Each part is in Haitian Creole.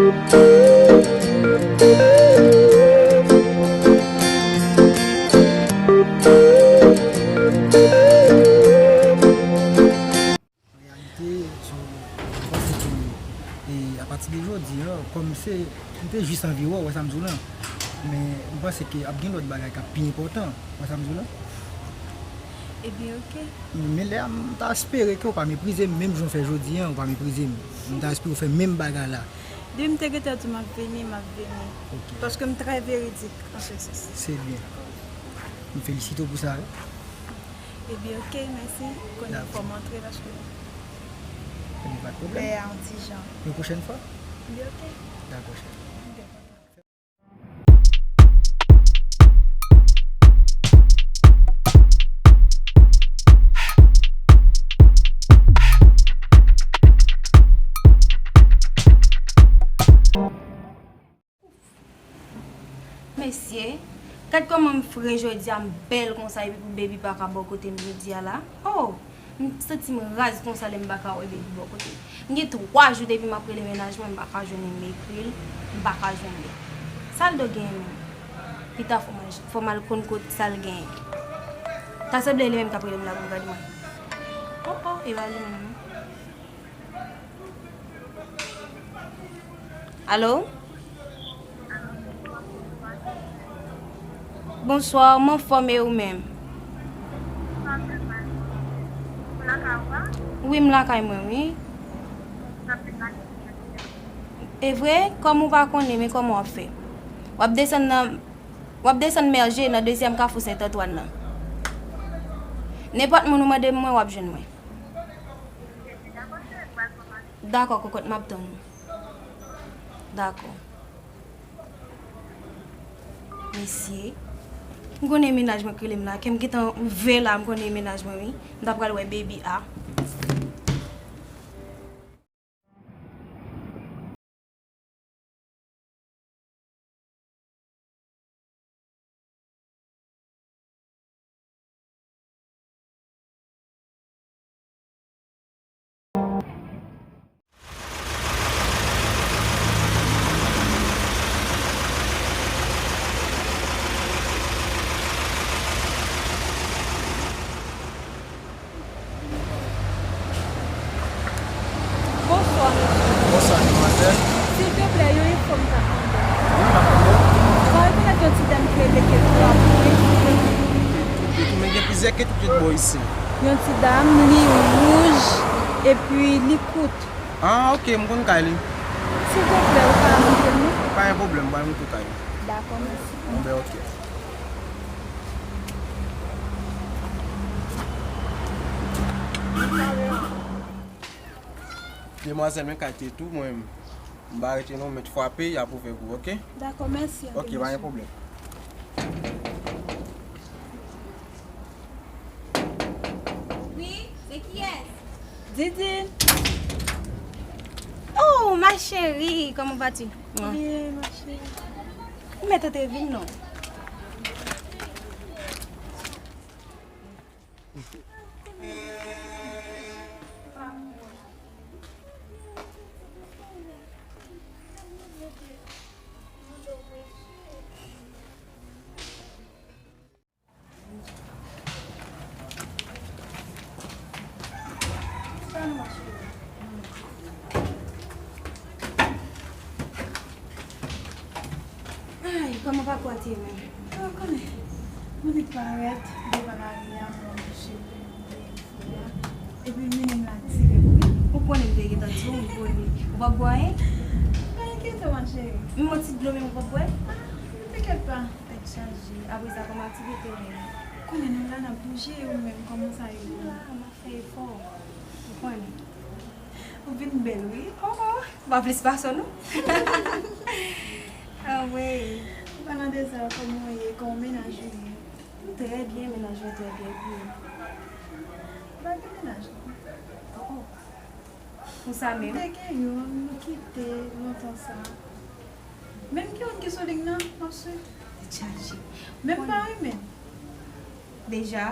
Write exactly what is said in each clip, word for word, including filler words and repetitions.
An reyalite, so, mwen panse ke, e, apati de jodi a, kòm se, m te jis anvi wè w, wè sa m di w lan, men m panse ke ap gen lòt bagay k ap pi enpòtan, wè sa m di w lan. Ebyen, oke. Men lè a, m ta espere ke w pa meprize m, menm jan w fè jodi a, w pa meprize m. M ta espere w fè menm bagay la. Depi m te gentan di w m ap vini, m ap vini. Oke. Paske m trè veridik an se sans. Se byen. M felisite w pou sa, wi. Ebyen, oke, mèsi. Konnen fò m antre paske lè a yon ti jan. Yon pwochèn fwa? Ebyen, oke. Dakò, cheri. Mesye, gad kòman m fre jodi a, m bèl konsa, epi pou baby pa ka bò kote m jodi a la. Oh, m santi m raz konsa lè m pa ka wè baby bò kote m. M gen twa jou depi m ap rele mennaj mwen, m pa ka jwenn li, m ekri l, m pa ka jwenn li. Sa l do genyen menm? Pita fò m al, fò m al konn kot sa l genyen. Ta sanble li menm k ap rele m la pou l gade mwen. Oh, oh, e pa li menm non. Alo? Bonswa, m anfòm e ou menm? Wi, m lakay mwen, wi. E vre? Kòm ou pa konnen, men kòman w ap fè? W ap desann nan, w ap desann Mèje nan dezyèm kafou Sent Antwàn nan. Nenpòt moun ou mande mwen, w ap jwenn mwen. Dakò, kòkòt, m ap tann ou. Dakò. Mesye. M konnen mennaj mwen k rele m la. Kè m gentan ouvè la, m konnen mennaj mwen, wi. M ta pral wè baby a. Bonswa, mesye. Bonswa, demwazèl. Silvouplè, yon enfo m t ap mande. Wi, m ap tande w. Sa rekonèt yon ti dam ki rele Ketty a pou mwen, silvouplè? Ketty, men gen plizyè Ketty ki t bò isi. Yon ti dam, li wouj, epi li kout. Ah, ok, m konn kay li. Silvouplè, ou ka montre m li? Pa gen pwoblèm, m pral montre w kay li. Dakò, mèsi. Bon, ben, ok. Demwazèl, men kay te tou, mwen, m pa rete non, mèt frape, y ap ouvè pou ou, ok? Dakò, mèsi anpil, mesye. Ok, pa gen pwoblèm. Wi, se kiyès? Didine. Oh, ma chérie, comment vas-tu? Bien, ma chérie. Ou mèt antre vin non. Ay, kòman pa kwati menm? Ou konnen, mwen te parèt devan lari a, mwen mouche pou mwen. Epi l mennen m la dirèk, wi. Ou konnen m te gentan di w, m konnen. Ou p ap bwè anyen? Pa enkyete w, ma chérie. Menm yon ti dlo menm ou p ap bwè? Ah, tenkèt pa. Tèt chaje. Apre sa, kòman aktivite w menm? Konnen nou la, n ap bouje, ou menm, kòman sa ye pou ou? M la, m ap fè efò. Ou konnen. Ou vin bèl, wi. Oh, oh. Ou pa plis pase w, non? Anmwey. An palan de sa, kòman w ye? Kòman mennaj ou ye? M trè byen, mennaj mwen trè byen tou. Ou pa gen mennaj, non? Oh, oh. Pou sa menm? M te gen youn, nou kite lontan sa. Menm ki youn ki sou liy nan, m ap swiv. Tèt chaje. Menm pa renmen. Deja?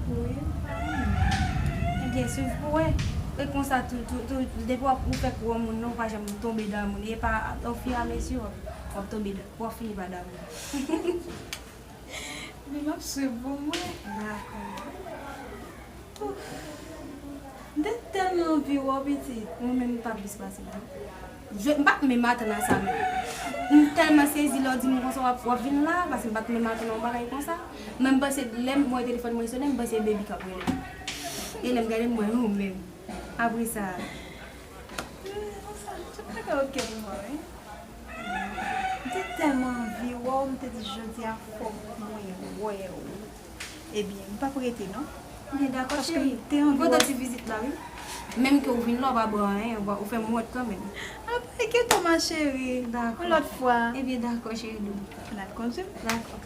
Wi, m pa renmen. Ebyen, swiv pou wè. E konsa tou, tou, tou, depi w ap, ou fèk wè moun nan, ou pa janm tonbe damou li. E pa ofiramesi w ap, w ap tonbe, w ap fini pa damou. Men m ap swiv pou mwen. Dakò. Ouf. M te tèlman anvi wè w, pitit. Mwen menm, m pa plis pase la. Je, m pa t menm atann a sa menm. M tèlman sezi lè w di m konsa w ap, w ap vin la, paske m pa t menm atann a yon bagay konsa. Men m panse, lè m wè telefòn mwen sonnen, m panse baby k ap rele m. E lè m gade, m wè ou menm. Apre sa, hmm, konsa, tout bagay oke pou mwen, wi. M te tèlman anvi wè w, m te di jodi a fòk mwen wè w. Ebyen, m p ap rete non. Byen, dakò, cheri. Paske m te anvi wè w. M kontan ti vizit la, wi. Menm ke w vin la, w pa ban anyen, w pa, ou fè m wont kanmenm. Apa, enkyeto, ma chérie. Dakò. Yon lòt fwa. Ebyen, dakò, cheri doudou. N ap kondui. Dakò.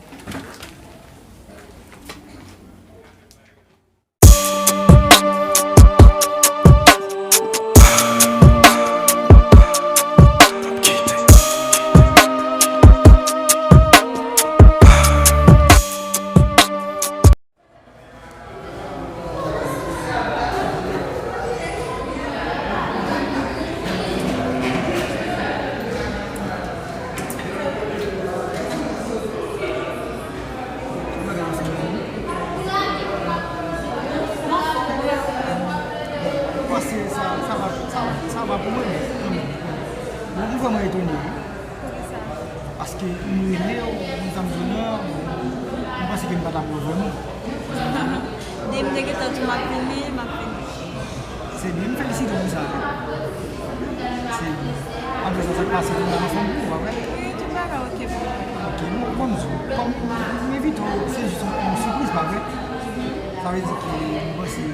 Pase sa, sa va, sa, sa va pou mwen, men, kanmenm. Bon, ou vrèman etone, wi. Poukisa? Paske m rele w, m zanmi Jona, m panse ke m pa t ap wè w vrèman. Depi m te gentan di w m ap vini, m ap vini. Se byen, m felisite w pou sa. Se byen. Apre sa, sa k pase, m nan anfòm pou ou, pa vre? Wi, tout bagay oke pou mwen. Oke, bon, bon, m di w, kòm m envite w, se jis yon, yon sipriz, pa vre? Sa vle di ke m panse, m,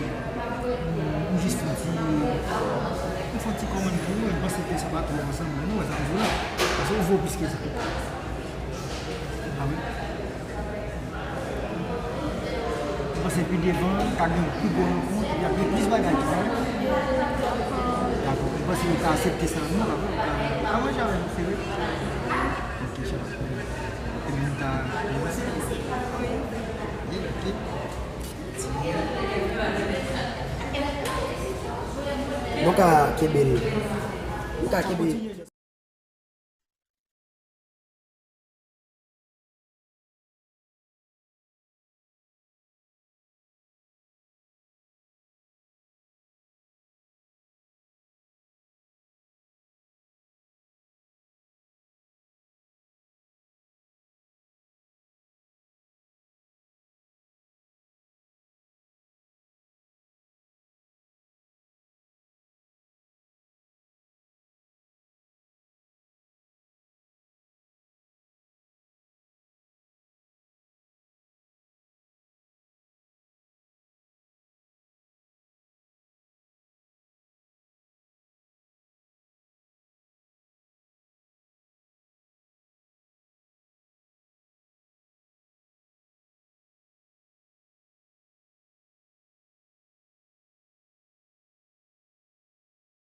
m jis fè yon ti, m fè yon ti kòmann pou ou, m panse ke sa pa twò ansanm, men nou wè sa m di w la. Paske ou vo plis ke sa. Pa vre? Ou panse pi devan, ka gen pi gwo rankont, y ap gen plis bagay tou, pa vre? Dakò. Ou panse yo ka aksepte sa, non, pa vre? Ou ka, ou ka manje avè m, se vre? Ok, cheri. Ebyen, nou ka avanse? Wi, ok. Nou ka kenbe, nou ka kenbe.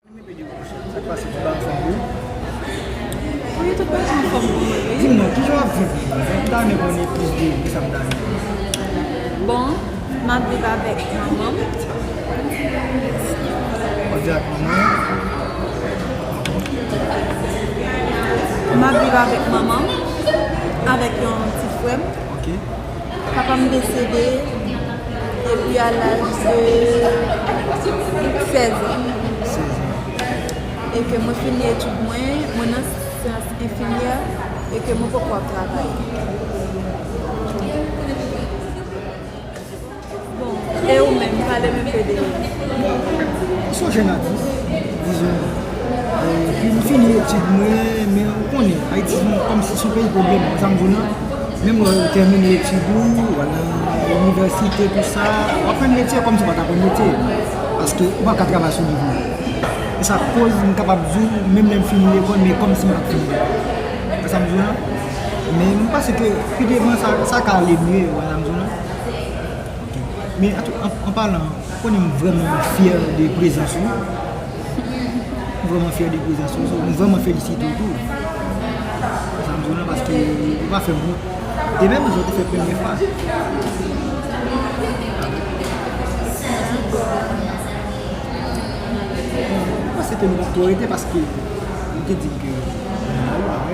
Sa k pase, tout bagay anfòm pou ou? Wi, tout bagay anfòm pou mwen, wi. Di m non, kijan w ap viv? M ta renmen konnen plis de ou, kisa m ta renmen? Bon, m ap viv avèk manman m. W ap viv ak manman w? M ap viv avèk manman m, avèk yon ti frè m. Ok. Papa m desede depi a laj de sèz an. Sèz an. E ke mwen fini etid mwen, mwen nan syans enfimyè, e ke mwen poko ap travay. Bon, e ou menm, pale m enpe de ou. Bon, m se yon jèn atis, dizon, e, epi m fini etid mwen, men ou konnen, Ayiti se yon, kòmsi se yon peyi pwoblèm, sa m di w nan. Menm lè w tèmine etid ou, w al nan inivèsite, tou sa, w aprann metye kòmsi w pa t aprann metye. Paske ou pa ka travay sou liv ou. E sa k koz m kapab di w, menm lè m fini lekòl, men kòmsi m pa t fini. Wè sa m di w lan? Men m panse ke pi devan, sa, sa ka ale mye, wè sa m di w lan? Ok. Men an tou, an, an palan, ou konnen m vrèman fyè de prezans ou. M vrèman fyè de prezans ou. So, m vrèman felisite w tou. Sa m di w lan, paske ou pa fè m wont. E menm jan w te fè premye fwa. Ke nou pa t twò rete paske nou te di ke nou pa wè.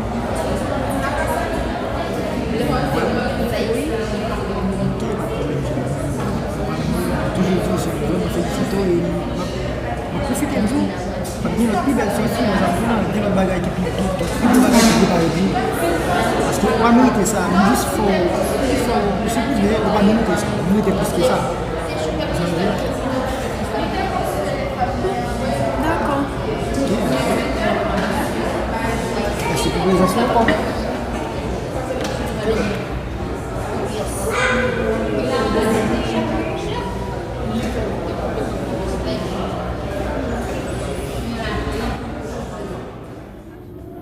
Toujou di se vrèman felisite w e m ap, m ap pwofite di w, ap gen lòt pi bèl sòti nan zafè an, gen lòt bagay ki pi, pi, pi, pi gwo bagay ki prepare pou nou. Paske ou pa merite sa, m jis fè w, fè w, sipoze ou pa merite sa, ou merite plis ke sa. Sa vle di. Dakò. Mèsi pou prezans ou ankò.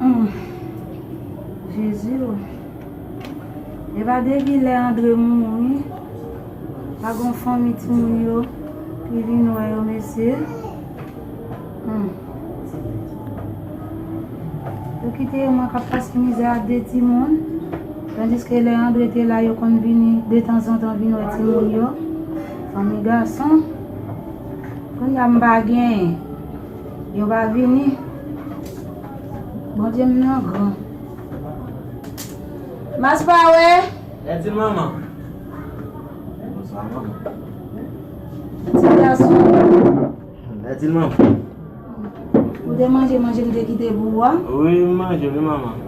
Hmm. Jezi o. E pa depi lè Andre mouri, pa gon fanmi timoun yo ki vin wè yo, mesye. Hmm. Yo kite mwen k ap pase mizè ak de timoun, tandiske lè Andre te la, yo konn vini detanzantan vin wè timoun yo. Fanmi gason, kounye a m pa genyen. Yo pa vini. Bondye m nan gran. Mas pa wè. Lèdil manman. Bonswa manman. Ti gason. Lèdil manman. Ou te manje manje m te kite pou ou a? Wi, m manje wi manman.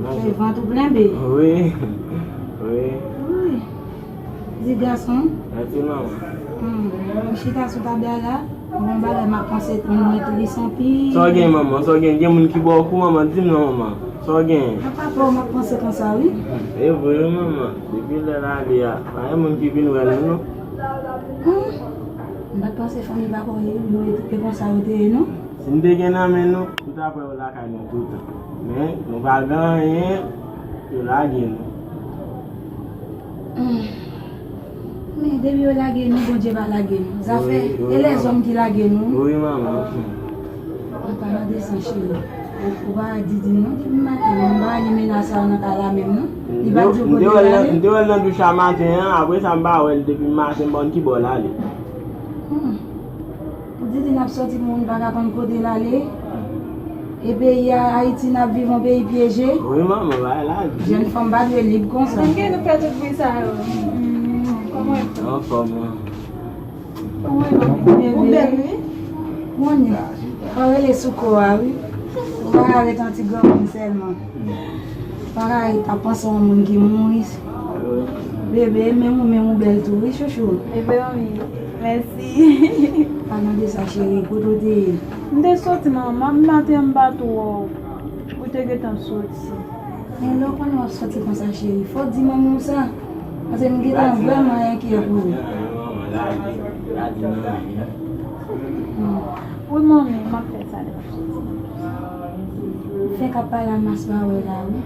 Manje. Vant ou plen be? Wi. Wi. Wi. Di gason. Mèsi manman. Hmm. Mwen chita sou tab la la. Bon bagay m ap panse pou mwen tris anpil. Sa w gen manman? Sa w gen? Gen moun ki ba w kou manman? Di m non manman. Sa w gen? Apa pa w m ap panse konsa wi. E vre wi manman. Depi lè l ale a, pa gen moun ki vin wè nou non. Hmm. M pa t panse fanmi pa konn yo, yo te konsa yo te ye non. Si n te gen nan men nou, nou t ap wè yo lakay nou toutan. Men, nou pa gen anyen, yo lage nou. Hmm. Men, depi yo lage nou, Bondye pa lage nou. Zafè, wi, wi, e lèzòm ki lage nou. Wi, manman. An palan de sa, cheri. Ou, ou pa di di non, depi maten, m pa ni menas sa nan kay la menm non. Li pa di w kote l ale. M te wè l nan douch la maten an, apre sa m pa wè l depi maten, m pa konn ki bò l ale. Hmm. Pou di di n ap sòti, moun pa ka konn kote l ale. E peyi a, Ayiti, n ap viv yon peyi pyeje. Wi, manman, bay la di. Jèn fanm pa dwe lib konsa. Anke nou fè tout bri sa yo. Hmm, kòman w fè? Anfòm, wi. Ou bèl wi. Mwen, pa rele sou kò a wi. Ou pa ka ret an ti granmoun sèlman. Pa ka ret ap panse yon moun ki mouri. Bebe, menm ou menm ou bèl tou wi chouchou. Bebe wi. Mèsi. Palan de sa cheri, kote w te ye? M te soti manman, maten m pa twò. Ou te gentan soti. Men lè w konnen w ap soti konsa cheri, fò w di manmi w sa. Paske m gentan vrèman enkyè pou ou. Hmm. Wi manmi, m ap fè sa lè m ap soti. Fè k ap pale a mas pa wè la wi.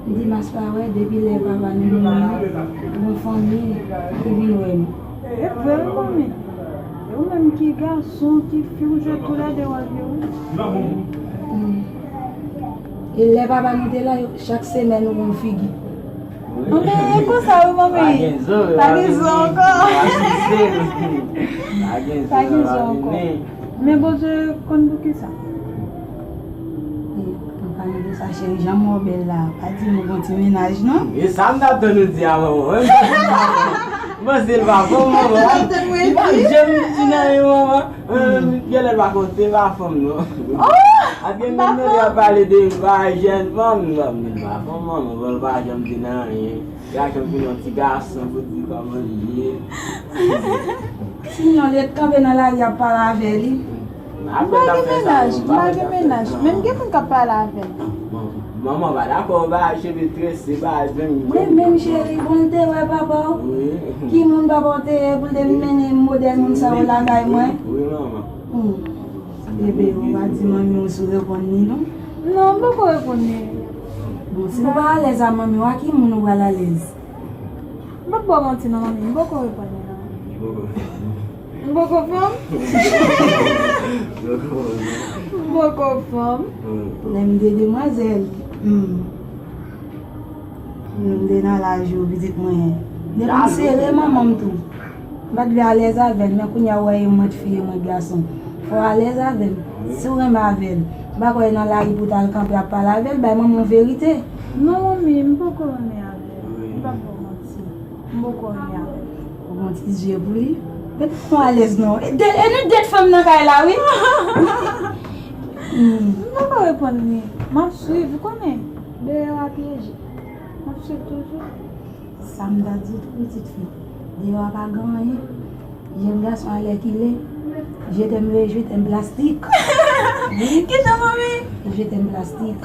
M di mas pa wè, depi lè papa nou mouri, gon fanmi ki vin wè nou. E vre wi manmi. E ou menm ki gason, ki fi, ou jwe toulède wòl yo wi. Hmm. E lè papa nou te la, yo, chak semèn ou yon figi. Anben, e konsa wi manmi. Pa gen zo, pa gen zo ankò. Pa gen zo ankò. Men Bondye konn poukisa. E, ann pale de sa, cheri, jan m wè w bèl la, pa di m ou gon ti mennaj non. E sa m t ap tann ou di a manman. M panse l pa fanm manman. Li pa janm di nan yon manman. Genlè l pa konn se pa fanm non. Ap gen moun nan li ap pale de pa jèn fanm, li pa fanm manman, bon l pa janm di nan anyen. Li a janm vin yon ti gason pou di kòman li ye. Sinon li t kanpe nan lari ap pale avè li. M pa gen mennaj, m pa gen mennaj. Men m gen moun k ap pale avè m. Manman pa dakò, ba cheve trese, ba jwenn. Mwen menm cheri, bon l te wè papa w. Wi. Ki moun papa w te ye pou l te vin mennen modèl moun sa yo lakay mwen? Wi, manman. Hmm. Bebe, ou pa di manmi w si w reponn li non. Non, m poko reponn li. Bon, si w pa alèz a manmi w, a ki moun ou pral alèz? M p ap ba w manti non, manmi, m poko reponn li non. M poko fanm. M poko fanm. Lè m de demwazèl. Hmm. M te nan laj yo, pitit mwen. Depi m sere manman m tou. M pa t vle alèz avè l, men kounye a ou wè e mwen t fi, e mwen t gason. Fò w alèz avè l. Si w renmen avè l, m pa kwè nan lari pou w t al kanpe ap pale avè l, bay manman w verite. Non, manmi, m poko renmen avè l. M p ap ba w manti. M poko renmen avè l. Ou gon ti zye pou li. Mete w alèz non. E de- e nou de fanm nan kay la, wi. Hmm. M poko reponn li. M ap swiv, ou konnen. Deyò a pyeje. M ap swiv toujou. Sa m ta di tou, pitit fi. Deyò a pa gen anyen. Jèn gason alèkile. Je t'aime, je t'aime plastik. Wi. Kijan, manmi? Je t'aime plastik.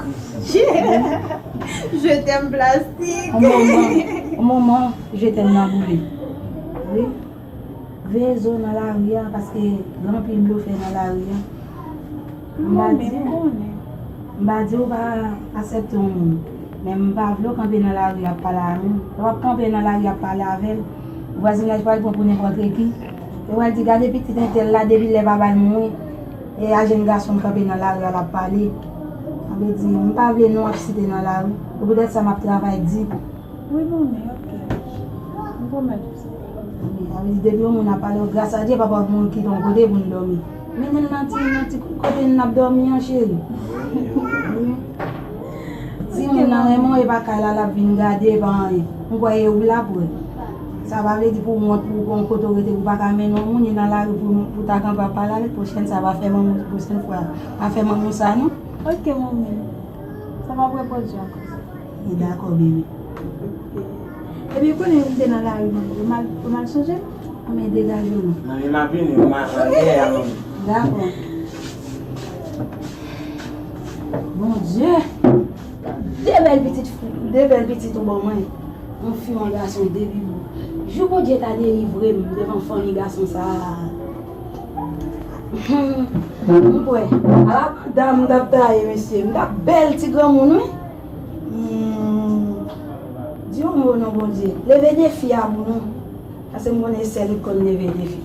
Je t'aime plastik. On moman, on moman, je t'aime nan boule. Wi. Veye zo nan lari a, paske gen anpil blofè nan lari a. M pa di, m pa di w pa aksepte yon moun, men m pa vle w kanpe nan lari ap pale a moun. Lè w ap kanpe nan lari ap pale avè l, vwazinaj pral pran pou nenpòt ki. Yo pral di, "Gade pitit entèl la, depi lè papa l mouri, e a jèn gason l kanpe nan lari a l ap pale." Sa vle di, m pa vle non w ap site nan lari. Se poutèt sa m ap travay di. Wi, manmi, ok. M pwomèt ou sa. Wi, sa vle di depi yon moun ap pale w, gras a Dye, papa w mouri kite yon kote pou n dòmi. Mennen l nan ti, nan ti kote n ap dòmi an, cheri. Wi. Si moun nan renmen w, e pa kay la l ap vin gade, e pa anyen. M kwè e ou l ap wè. Sa pa vle di pou wont, pou w gon kote w rete, pou w pa ka mennen yon moun, e nan lari pou, pou ta kanpe ap pale avè l, pwochèn sa pa fè manman, pwochèn fwa, pa fè manman w sa non. Ok, manmi. Sa p ap repwodui ankò. Li dakò, bebe. Epi konnen m te nan lari, manmi. Ou mal, ou mal sonje m? Manmi, degaje w non. Manmi, m ap vini, ou mal, man, dèyè a, manmi. Dakò. Bondye. De bèl pitit fi, de bèl pitit ou ban mwen. Yon fi, yon gason, de bibou. Jou Bondye ta delivre m devan fanmi gason sa a. Hmm, m kwè. Ala dam m t ap taye, mesye. M t ap bèl ti granmoun, wi. Hmm. Di yon mo non, Bondye. Leve defi a pou nou. Paske m konnen sèl ou t konn leve defi.